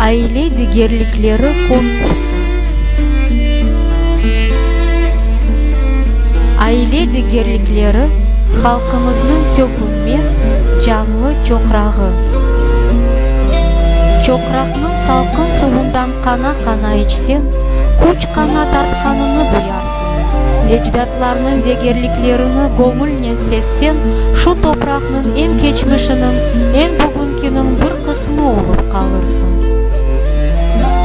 Aile degerlikleri konkursı. Aile degerlikleri, halqımıznıñ tökülmez canlı çoqrağı. Çoqraqnıñ salqın suvundan qana-qana içseñ, küç qana tartqanını duyarsıñ. Ecdatlarnıñ degerliklerini göñülnen sezseñ, şu topraqnıñ em keçmişiniñ, em bugünkiniñ bir qısmı olıp qalırsıñ.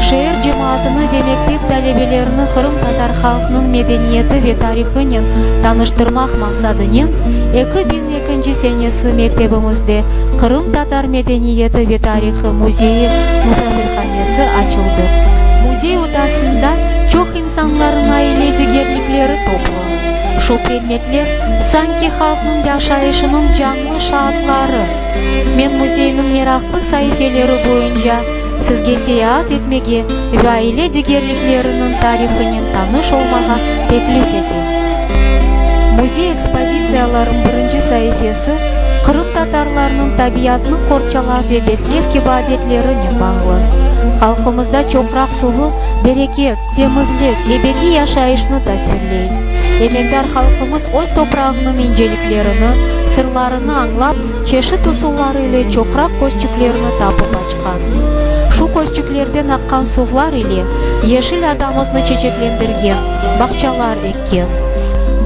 Şeer cemaatını ve mektep talebelerini qırımtatar halqnıñ medeniyeti ve tarihınen tanıştırmaq maqsadınen 2002 senesi mektebimizde Qırımtatar medeniyeti ve tarihı müzeyi musafirhanesi açıldı. Müzey odasında çoq insanlarnıñ aile degerlikleri toplu. Şu predmetler sanki halqnıñ yaşayışınıñ canlı şaatları. Men müzeyniñ meraqlı saifeleri boyunca sizge seyaat etmege ve aile degerlikleriniñ tarihınen tanış olmağa teklif etem. Müzey ekspozitsiyalarınıñ birinci saifesi qırımtatarlarnıñ tabiatnı qorçalav ve beslev kibi adetlerinen bağlı. Halqımızda çoqraq suvı bereket, temizlik, ebediy yaşayışnı tasvirley. Emekdar halqımız öz toprağınıñ inceliklerini, sırlarını añlap, çeşit usullar ile çoqraq közçüklerini tapıp açqan. Şu közçüklerden aqqan suvlar ile yeşil adamıznı çeçeklendirgen, bağçalar ekken.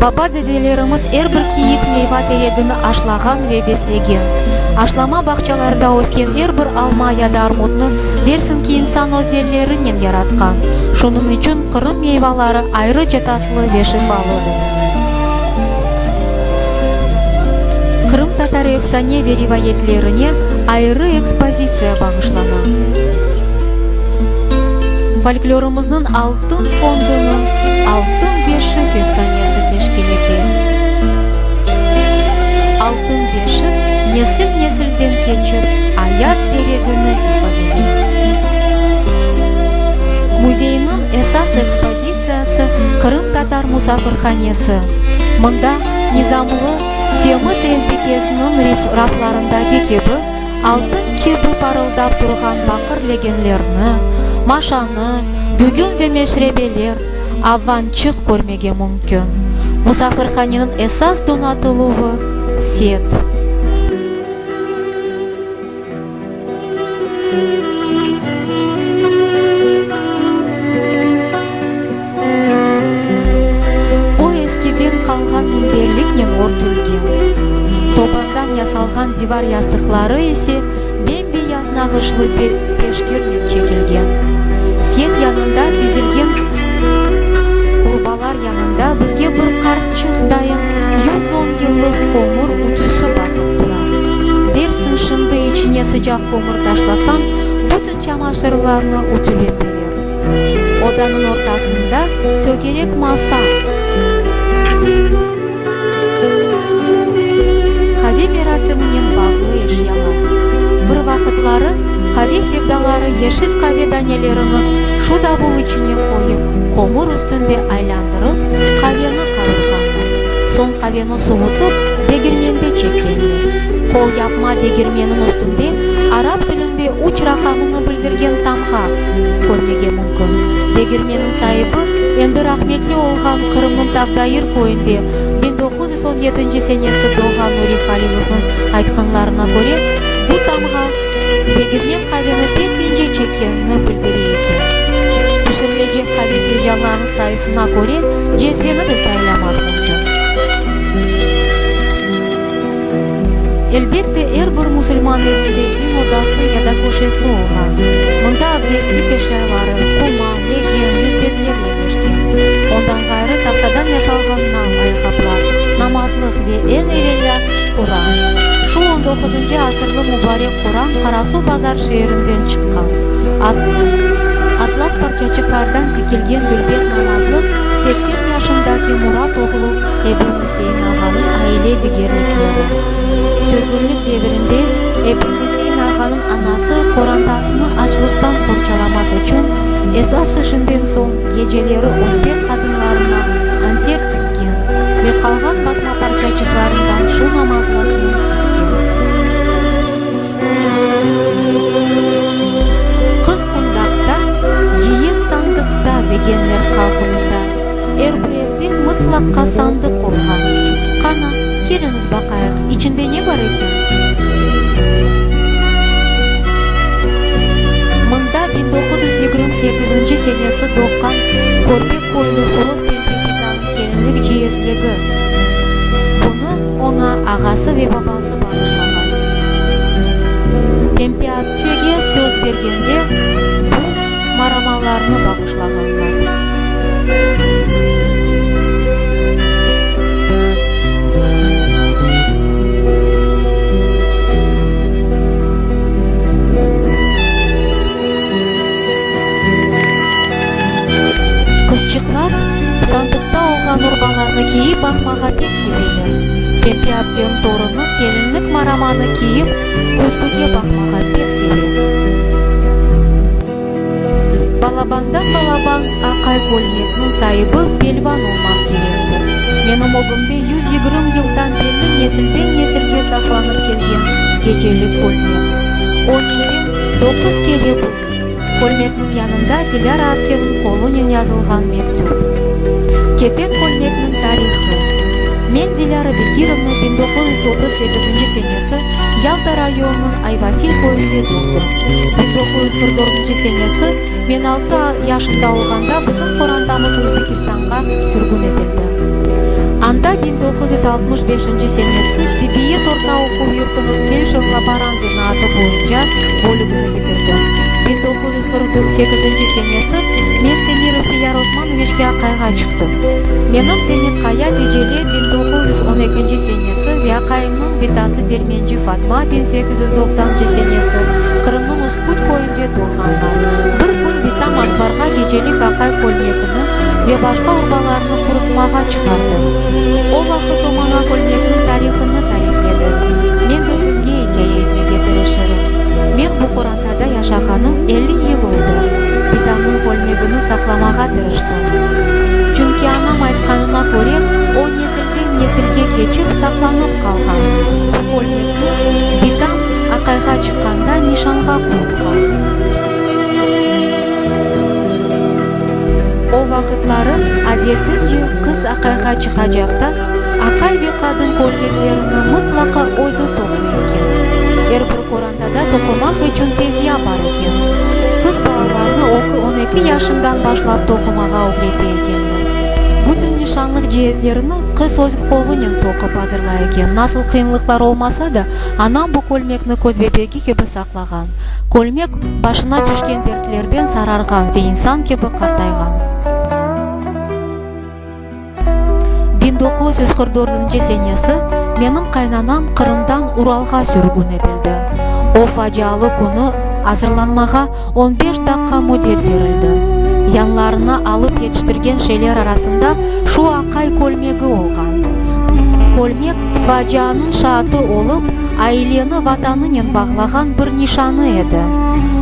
Baba-dedelerimiz er bir kiyik meyva teregini aşlağan ve beslegen. Aşlama bağçalarda ösken er bir alma ya da armutnı dersiñ ki insan öz ellerinen yaratqan. Şunıñ içün Qırım meyvaları ayrıca tatlı ve şifalıdır. Qırımtatar efsane ve rivayetlerine ayrı ekspozitsiya bağışlana. Folklorımıznıñ altın fondunı Altın beşik efsanesi teşkil ete. Altın beşik nesil-nesilden keçip ayat teregini ifadeley. Müzeyniñ esas ekspozitsiyası Qırımtatar musafirhanesi. Mında nizamlı, temiz ev bikesiniñ raflarındaki kibi altın kibi parıldap turğan baqır legenlerni, maşanı, dügün ve meşrebeler, avvançıq körmege mümkün. Musafirhaneniñ esas donatıluvı, set. O eskiden qalğan minderliknen örtülgen. Tobandan yasalğan divar yastıqları ise bem-beyaz nağışlı peşkirnen çekilgen. Set yanında tizilgen urbalar yanında bizge bir qartçıq dayın 110 yıllıq kömür ütüsi baqıp tura. Dersiñ şimdi içine sıcaq kömür taşlasañ, bütün çamaşırlarnı ütülep berer. Odanıñ ortasında tögerek masa. Qave merasiminen bağlı eşyalar. Bir vaqıtları qave sevdaları yeşil qave danelerini şu davul içine qoyıp, kömür üstünde aylandırıp, qaveni qavurğanlar. Soñ qaveni suvutıp, degirmende çekkenler. Qolyapma degirmeniñ üstünde arap tilinde üç raqamını bildirgen tamğa körmege mümkün. Degirmeniñ saibi, endi rahmetli olğan Qırımnıñ Tavdayır köyünde 1917 senesi doğğan Nuri Halilovnıñ aytqanlarına köre, bu tamğa degirmen qaveni pek ince çekkenini bildire eken. Pişirilecek qave filcanlarınıñ sayısına köre cezveni de saylamaq mümkün. Elbette, er bir musulman evinde din odası ya da köşesi olğan. Mında abdestlik eşyaları, kuma, legen, yüzbezler yerleşken. Ondan ğayrı tahtadan yasalğan nal, ayaqqaplar, namazlıq ve eñ evelâ, Quran. Şu on doquzıncı asırlı mubarek Quran Qarasuvbazar şeerinden çıqqan. Atlas parçaçıqlardan tikilgen dülber namazlıq 80 yaşındaki Murat oğlu Ebilüsein ağanıñ aile degerlikleri. Sürgünlik devirinde Ebilüsein ağanıñ anası qorantasını açlıqtan qorçalamaq içün esas işinden soñ geceleri özbek qadınlarına anter tikken ve qalğan basma parçaçıqlarından şu namazlıqnı tikken. Qız. Keliñiz baqayıq, içinde ne bar eken? Mında 1928 senesi doğğan Körbek köylü Horoz Pempe bitanıñ kelinlik ciyezligi. Bunı oña ağası ve babası bağışlağan. Pempe aptege söz bergende bu maramalarnı bağışlağanlar. Qızçıqlar sandıqta olğan urbalarnı kiyip baqmağa pek seveler. Pempe apteniñ torunı kelinlik maramanı kiyip küzgüge baqmağa pek seve. Balabandan balaban aqay kölmekniñ saibi pelvan olmaq kerektir. Menim ögümde 120 yıldan berli nesilden nesilge saqlanıp kelgen gecelik kölmek. O menden doquz kere büyük. Kölmekniñ yanında Dilâra apteniñ qolunen yazılğan mektüp. Keten kölmekniñ tarihı. Men Dilâra Bekirovna 1938 senesi Yalta rayonınıñ Ayvasil köyünde doğdım. 1944 senesi men altı yaşında olğanda bizim qorantamız Özbekistanğa sürgün etildi. Anda 1965 senesi tibbiyet orta oquv yurtunıñ feldşer-laborant zenaatı boyunca bölügini bitirdim. 1948 senesi men Temirov Seyar Osmanoviçke aqayğa çıqtım. Menim Temirqaya Teceli 1912 senesi ve aqayımnıñ bitası Dermenci Fatma 1890 senesi Qırımnıñ Üsküt köyünde doğğanlar. Bir kün bitam azbarğa gecelik aqay kölmegini ve başqa urbalarını qurutmağa çıqardı. O vaqıt o maña kölmekniñ tarihını tarifledi. Men de sizge ikâye etmege tırışırım. Men bu qorantada yaşağanım 50 yıl oldı. Bitamnıñ kölmegini saqlamağa tırıştım. Çünki anam aytqanına köre, o nesilden nesilge keçip saqlanıp qalğan. Bu kölmekni bitam aqayğa çıqqanda nişanğa qoyulğan. O vaqıtları, adetince, qız aqayğa çıqacaqta, aqay ve qadın kölmeklerini mıtlaqa özü toquy eken. Er bir qorantada toqumaq içün tezya bar eken. Qız balalarnı on eki yaşından başlap toqumağa ögrete ekenler. Bütün nişanlıq ciyezlerini qız öz qolunen toqup azırlay eken. Nasıl qıyınlıqlar olmasa da, anam bu kölmekni közbebegi kibi saqlağan. Kölmek, başına tüşken dertlerden sararğan ve insan kibi qartayğan. 1944 senesi menim qaynanam Qırımdan Uralğa sürgün etildi. O facialı künü azırlanmağa on beş daqqa müddet berildi. Yanlarına alıp yetiştirgen şeyler arasında şu aqay kölmegi olğan. Kölmek, facianıñ şaatı olıp, aileni Vatanınen bağlağan bir nişanı edi.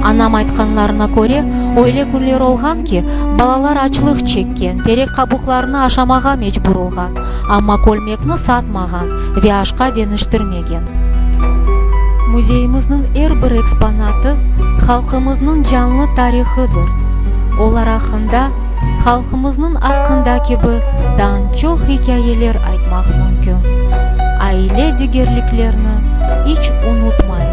Anam aytqanlarına köre, öyle künler olğan ki, balalar açlıq çekken, terek qabuqlarını aşamağa mecbur olğan, amma kölmekni satmağan ve aşqa deñiştirmegen. Müzeyimizniñ er bir eksponatı, halqımıznıñ canlı tarihıdır. Olar aqqında, halqımıznıñ aqqında kibi daan çoq ikâyeler aytmaq mümkün. Aile degerliklerni iç unutmayıq.